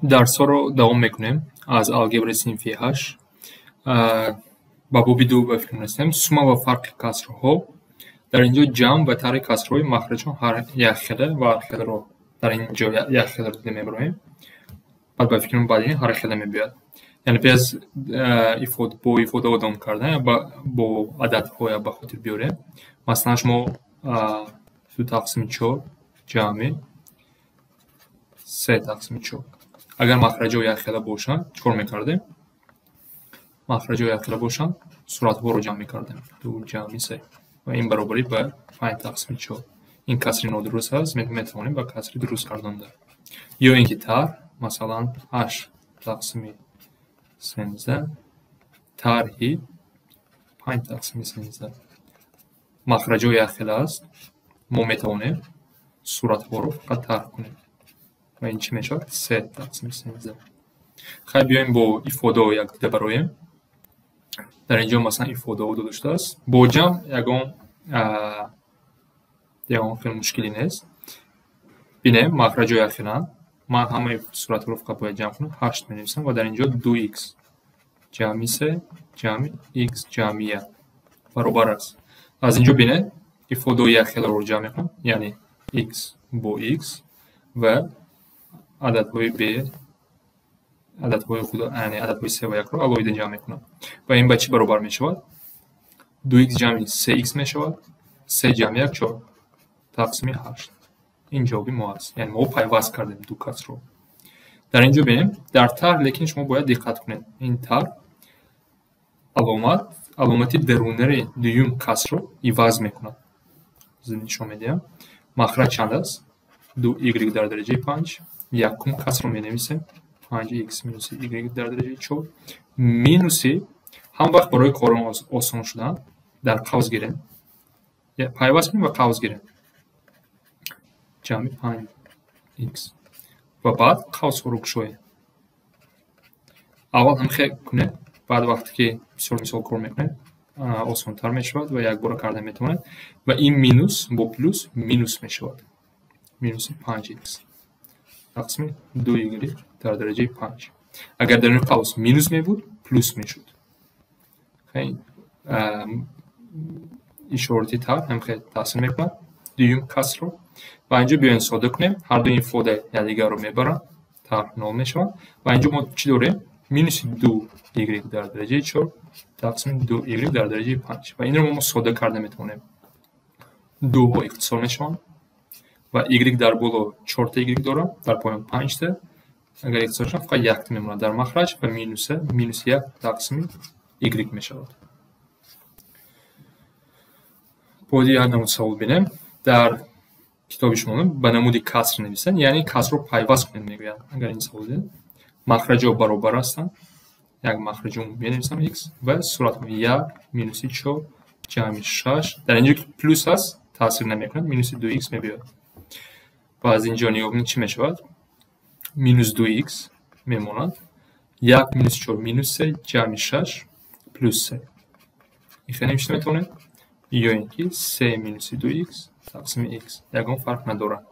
Дарсҳоро давом мекунем аз алгебраи синфи 8. Ба боби 2 ба фикр мерасем. Сумма ва фарқи касрҳо. Дар ин ҷо ҷамъ ва тарҳи касрҳои махраҷҳо ҳар якхела ва ҳархеларо дар ин ҷо якхеларо дида мебароем. Баъд ба фикрам баъд ин ҳархела мебиёяд. Яъне пеш аз бо ифодаҳо давом кардан бо ададҳо ба хотир биёрем. Масалан, шумо 2 тақсими 4 ҷамъи 3 тақсими 4. Агар махраҷҳо якхела бошанд, чӣ кор мекардем? Махраҷҳо якхела бошанд, суратҳоро ҷамъ мекардем. 2 ҷамъи 3 ва ин баробарӣ ба 5 тақсими 4. Ин касри нодуруст аст, метавонем ба касри дуруст гардонда. Ё ин ки тарҳ, масалан, 8 тақсими 13 тарҳи 5 тақсими 13. Махраҷҳо якхела аст, мо метавонем суратҳоро фақат тарҳ кунем. Ва ин чӣ мешавад? 3 тақсими 13. Хайр, биёем бо ифодаҳо як дида бароем. Дар ин ҷо масалан ифодаҳо дода шудааст. Бо ҷамъ ягон хеле мушкилӣ нест. Бинем, махраҷҳо якхелаанд. Ман ҳамаи суратҳоро фақат бояд ҷамъ кунам. 8 менависам ва дар ин ҷо 2x ҷамъи 3 ҷамъи x ҷамъи 1 баробар аст. Аз ин ҷо бинед, ифодаҳои якхеларо ҷамъ мекунам, яъне x бо x ва ададҳои b, ададҳои худ, яъне ададҳои 3 ва 1-ро алоҳида ҷамъ мекунам. Ва ин ба чӣ баробар мешавад? 2x ҷамъи 3x мешавад. 3 ҷамъи 1 4 тақсими 8. Ин ҷавоби мо аст. Яъне мо пайваст кардем ду касрро. Дар ин ҷо бинем, дар тарҳ лекин шумо бояд диққат кунед. Ин тарҳ аломати дарунари дуюм касрро иваз мекунад. Нишон медиҳам. Махраҷ чанд аст? 2y дар дараҷаи 5. Якум касрро менависем. 5x минуси y дар дараҷаи 4 минуси, ҳам вақт барои корон осон шудан дар қавс гирем. Пайваст кунем ва қавс гирем. Ҷамъи 5x ва баъд қавсҳоро кушоем. Аввал ҳамхел кунем, баъд вақте ки бисёр мисол кор мекунем, осонтар мешавад ва якбора карда метавонем. Ва ин минус бо плюс минус мешавад. Минуси 5x тақсими 2y дар дараҷаи 5. Агар дар ин қавс минус мебуд, плюс мешуд. Ишорати тарҳ ҳамхел таъсир мекунад дуюм касрро. Ва инҷо биёем сода кунем. Ҳар ду ифода якдигарро мебаранд, тарҳ нол мешавад. Ва инҷо мо чӣ дорем? Минуси 2y дар дараҷаи 4 тақсими 2y дар дараҷаи 5. Ва инро мо сода карда метавонем. Дуҳо ихтисор мешаванд ва y дар боло 4 та y дорам, дар поён 5 та. Агар ихтисор шаванд, фақат 1 та мемонад дар махраҷ ва минуси 1 тақсими y мешавад. Бояд як намуд савол бинем. Дар китоби шумо ба намуди каср нависанд, яъне касрро пайваст кунед мегӯянд. Агар ин савол дидед, махраҷҳо баробар ҳастанд. Як махраҷи умумӣ менависам x ва суратҳо 1 минуси 4 ҷамъи 6. Дар ин ҷо ки плюс аст, таъсир намекунад, минуси 2x мебиёяд. Ва аз ин ҷо нигоҳ кунед чӣ мешавад? Минус 2x мемонад. 1 минус 4 минус 3 ҷамъи 6 плюс 3. Ин хеле навишта метавонем. Ё ин ки 3 минуси 2x тақсими x. Ягон фарқ надорад.